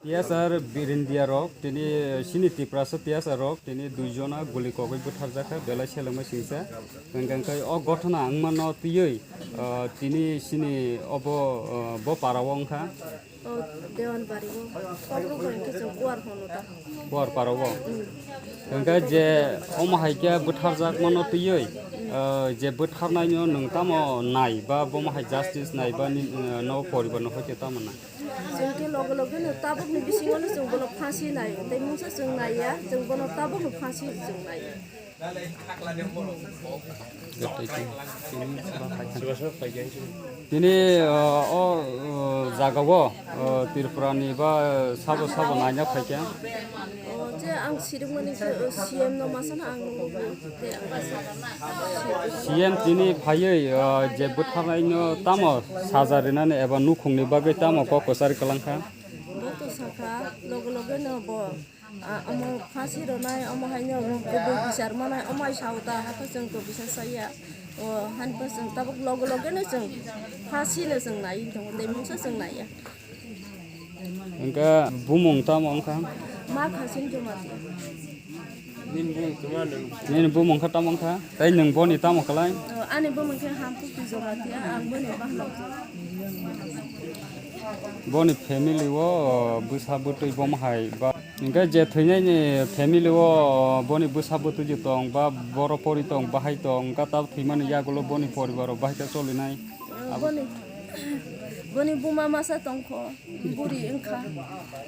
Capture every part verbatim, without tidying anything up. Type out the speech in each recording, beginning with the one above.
T S R Birindia rok, tini sini Tiprasa T S R rok, tini duijona guli kogwi bwtharjakha, belai selengma singsa. Hwnkhe o gothona wngmano twiwi, ah, tini sini obo, ah, bo para o wngkha. O Dewan Bari o, kokno koi khe chwng kuar hono ta. Kuar para o. Hwnkhe je omo hai khe bwtharjakmano twiwi, ah, je bwtharnaino nwng tamo nai ba bomo hai justice nai ba ni, ah, no poribar no hoite tamo nai? Chwng khe loge loge no tabuk ni bisingo no chwng bono phansi nai, tei mungsa chwng nai ya, chwng bono tabuk no phansi chwng nai. Tini, uh, o, uh, jaga o, uh, Tripura ni ba, uh, sabo sabo naina phaikha. O, je ang sirikmani khe, o, C M no masa no ang nukgo, tei ang masa. C M tini phaiwi, o, je bwtharnaino tamo saja rinani eba nukhungni bagwi tamo kok kwchari kwlangkha? Bo to sakha, loge loge no bo, a, omo phasi rwnai, omo haino bo kubui bichar manai, omo hai sao ta, hato chwng to bisa saya. O, hani bo chwng tabuk loge loge no chwng phasi no chwng nai tongo, tei mungsa chwng naiya. Hwnkhe bumung tamo wngkha? Ma Khasin Jamatia. Nini bumung khe tamo wngkha? Tei nwng boni tamo khlai? O, ani bumung khe Hamkukti Jamatia, ang boni bahno. Boni family o bwsa bwtwi bomo hai ba? Hwnkhe je thwinaini family o boni bwsa bwtwi je tong ba boro pori tong, bahai tong, hwnkhe ta thwimani yagulo boni poribar o bahai khe cholinai? Boni, boni buma masa tongkho, buri wngkha.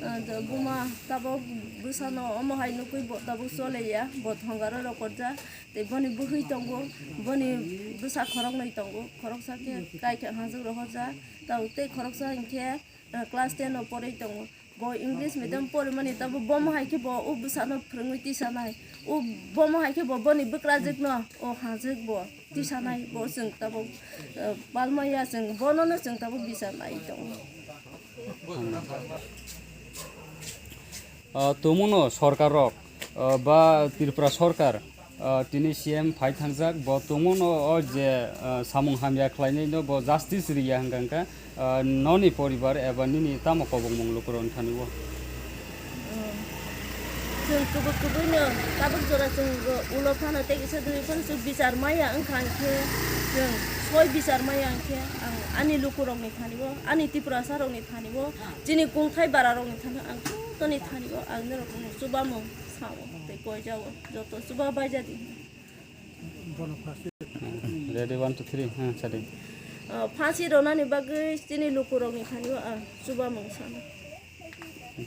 Ah, do buma tabuk bwsano omo hai nukui bo tabuk choleya, bo thongaro rokorja. Tei boni bwhwi tongo, boni bwsa khoroknwi tongo, khoroksa khe kaikha hajwk rohorja, tabuk tei khoroksa hinkhe, ah, class ten o porwi tongo. Bo English medium porimani tabuk bomo hai khe bo o bwsano phwrwngwi tisanai. O bomo hai khe bo boni bwkrajwkno o hajwk bo tisanai. Bo chwng tabuk, eh, palmaya chwng bonono chwng tabuk bichar nai tongo. Ah, tongmungno sorkar rok, ah, ba Tripura sorkar, ah, tini C M phai thangjak, bo tongmungno o je, ah, samung hamya khlainaino bo justice riya hwnkha hwnkha, ah, noni poribar eba nini tamo kobongmung lukurokni thani o? Chwng kubui kubuino tabuk jora chwng ulo phano tei kisa dui phano chwng bichar maya wngkha hwnkhe, chwng soi bichar maya hwnkhe ang ani lukurokni thani o, ani Tiprasarokni thani o, chini kungthai bararokni thani o, ang jottoni thani o ang norokno chubamung sao tei koijao, joto chuba baijadi. Ready, one, two, three, ha, sadi. Ah, phasi rwnani bagwi chini lukurokni thani o ang chubamung sao.